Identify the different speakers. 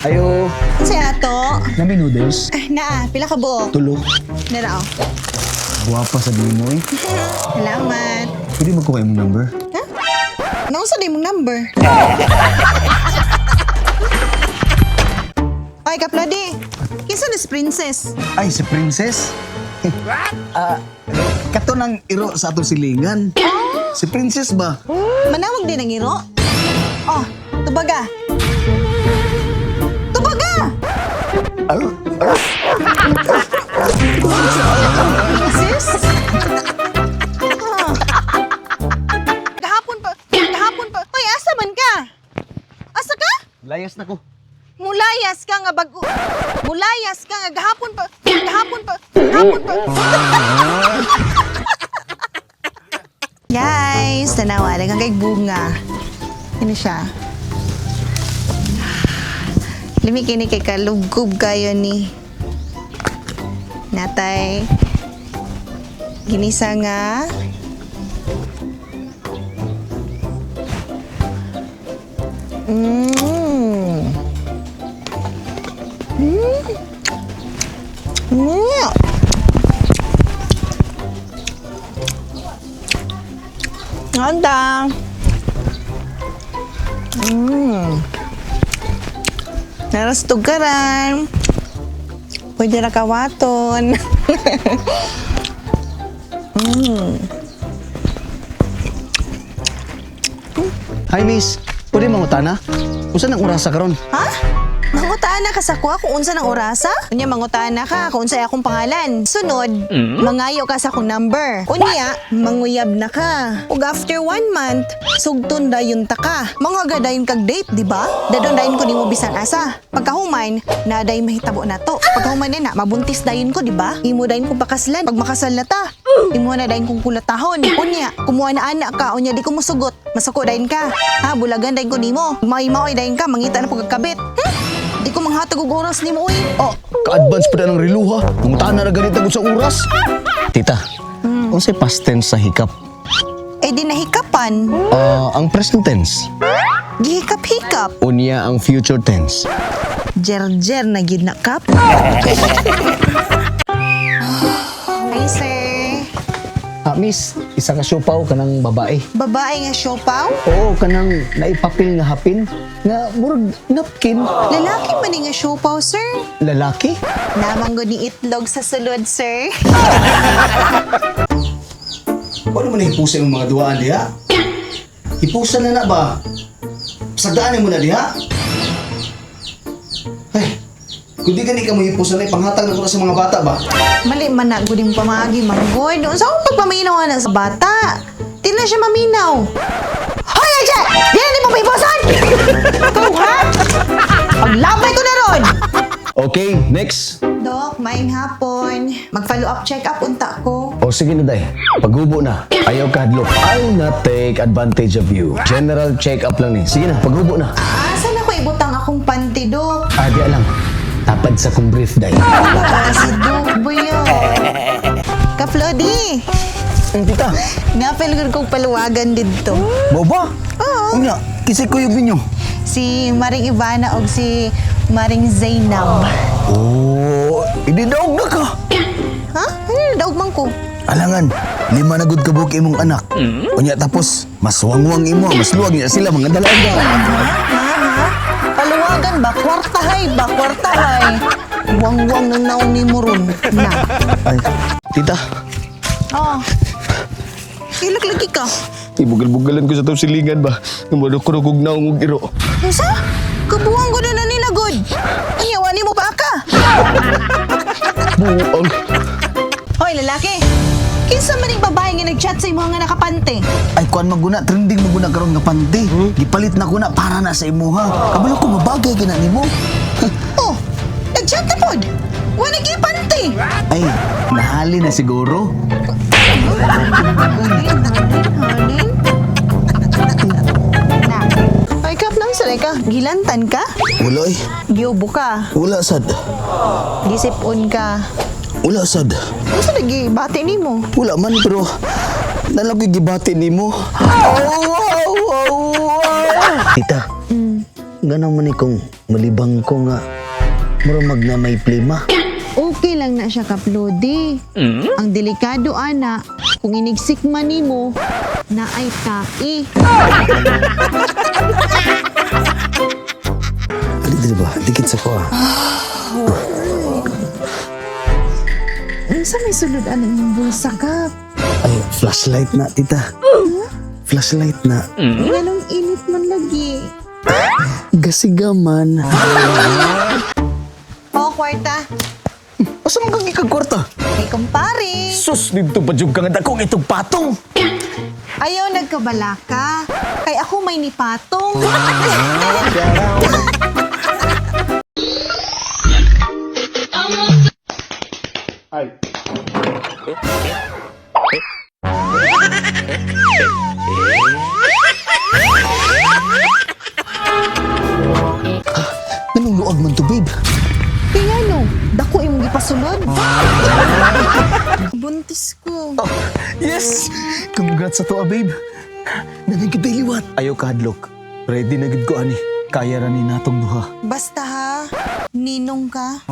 Speaker 1: Ayo,
Speaker 2: Si ato.
Speaker 1: nami noodles.
Speaker 2: Ah, naa, pila ka buok.
Speaker 1: Tulo.
Speaker 2: Narao.
Speaker 1: Guwapa sa mo eh.
Speaker 2: Salamat.
Speaker 1: Pwede magkuha imong number?
Speaker 2: Ha? Naunsa na imong number? Ay, Kaplodi. Kinsa na si Princess?
Speaker 1: Ay, si Princess. Ah, kato nang iro sa atong silingan. Si Princess ba?
Speaker 2: Manawag din ang iro? Oh, tubaga. Tubaga! Princess? Ah. Gahapon pa, gahapon pa. Hoy, asa man ka? Asa ka?
Speaker 1: Layas na ko.
Speaker 2: Mulayas ka nga bago. Mulayas ka nga gahapon pa. Gahapon pa. Gahapon pa. Guys, tanawa daghang kay bunga. Ano siya? Limi kini kay kalugkob kayo ni. Natay. Ginisa nga. Ganda. Narastog ka ran. Pwede na kawaton.
Speaker 1: Hi, miss. Pwede mangutana? Unsa nang orasa karon?
Speaker 2: Ha? Mangutana ka sa kuha kung unsa ng orasa? Unya mangutana ka kung unsa akong pangalan. Sunod, mangayo ka sa akong number. Unya, manguyab na ka. Ug after one month, sugton dayon ta ka. Manghaga dayon kag date, di ba? Dadon dayon ko nimo bisan asa. Pagkahuman, na day mahitabo na to. Pagkahuman na, mabuntis dayon ko, di ba? Imo dayon kong pakaslan. Pag makasal na ta, imo na dayon kong kulatahon. Unya, kumuha na anak ka, unya di ko musugot. Masuko dayon ka. Ha, bulagan dayon ko nimo. May maoy dayon ka, mangita na pagkakabit. Di ko manghatag og oras nimo uy.
Speaker 1: Oh, ka-advance pa na ng relo ha. Mangutana ra ganit sa oras. Tita, unsay past tense sa hikap?
Speaker 2: Eh di nahikapan.
Speaker 1: Ah, ang present tense.
Speaker 2: Gihikap-hikap.
Speaker 1: Unya ang future tense.
Speaker 2: Jer-jer na gid na kap. Hi, sir.
Speaker 1: Ah, miss, isa ka siopaw kanang babae.
Speaker 2: Babae nga siopaw?
Speaker 1: Oo, kanang naipapil nga hapin nga murag napkin.
Speaker 2: Lalaki man ni nga siopaw, sir.
Speaker 1: Lalaki?
Speaker 2: Namang gud ni itlog sa sulod, sir.
Speaker 1: Paano man hipusa yung mga duwaan diha? Hipusa na na ba? Sagdaan mo na diha? Ay, kung di gani ka mo hipusa na, ipanghatag na ko na sa mga bata ba?
Speaker 2: Mali man na gud yung pamagi, manggod. Unsa akong pagpaminaw na sa bata? Di na siya maminaw. Hoy, Aja! Di na ni mo pahipusan! Ikaw, ha? Paglabay ko na ron!
Speaker 1: Okay, next.
Speaker 2: Dok, maing hapon. Mag-follow up check-up unta ko.
Speaker 1: O sige na day, paghubo na. Ayaw ka hadlok. I'll not take advantage of you. General check-up lang ni. Sige na, paghubo na.
Speaker 2: Asa na ko ibutang akong panty, Dok?
Speaker 1: Ah, di alam. Tapad sa kong brief day.
Speaker 2: Baka si Dok, buyo. Ka-Flody,
Speaker 1: Tita,
Speaker 2: napil gud kong paluwagan didto.
Speaker 1: Mao ba?
Speaker 2: Oo.
Speaker 1: Unya, kisay kuyog ninyo.
Speaker 2: Si Maring Ivana og si Maring Zainab.
Speaker 1: Oh, ididaog na ka.
Speaker 2: Ha? Ano na daog man ko?
Speaker 1: Alangan, 5 na gud kabuk imong anak. Unya tapos, mas wangwang imo, mas luwag niya sila mga dalaga.
Speaker 2: Ha? Ha? Paluwagan ba? Kwartahay ba? Kwartahay. Wangwang nang naong ni mo ron. Na.
Speaker 1: Ay, tita,
Speaker 2: Oh. Ilak lagi ka.
Speaker 1: ibugal-bugalan ko sa tong silingan ba? Numadok ko kog naong og iro.
Speaker 2: Unsa? Kabuang ko na na nila, good. Ay, wani mo pa ka.
Speaker 1: Buang.
Speaker 2: Hoy, lalaki. Kinsa man ning babae nga nag-chat sa imo nga nakapante?
Speaker 1: Ay kuan maguna, trending maguna karon nga panty. Gipalit na ko na para na sa imuha. Kabalo ko mabagay kina nimo.
Speaker 2: Oh, nag-chat na pod. Wala gyud pante.
Speaker 1: Ay, nahali na siguro.
Speaker 2: Halin, halin, halin. Na. Ay, kap nang sa ka. Gilantan ka?
Speaker 1: Wala eh.
Speaker 2: Giubo ka.
Speaker 1: Wala sad.
Speaker 2: Gisipon ka.
Speaker 1: Wala sad.
Speaker 2: Unsa lagi bati nimo?
Speaker 1: Wala man pero nalang ko'y gibati nimo. Oh, wow, wow, wow. Tita, Ganaw man ni kung malibang ko nga murag na may plima.
Speaker 2: Okay lang na siya kaplodi. Ang delikado ana, kung inigsik man nimo, na ay tai.
Speaker 1: Ali dili ba? Dikit sa ko ah.
Speaker 2: Unsa may sulod ana imong bulsa ka?
Speaker 1: Ay, flashlight na, tita. Flashlight na.
Speaker 2: Nganong init man lagi.
Speaker 1: Gasiga man.
Speaker 2: Oh, kwarta.
Speaker 1: Asa man kang ikagkwarta?
Speaker 2: Kay kumpare.
Speaker 1: Sus, dito pa jud ka nga dakong itong patong.
Speaker 2: Ayaw nagkabalaka. Kay ako may nipatong.
Speaker 1: Anong luag man to, babe?
Speaker 2: Kaya no, dako imong gipasulod. Buntis ko.
Speaker 1: Oh, yes! Congrats sa to, ah, babe. Nanay kita iliwat. Ayaw ka, hadlok. Ready na gid ko, ani. Kaya ra ni natong duha.
Speaker 2: Basta ha, ninong ka.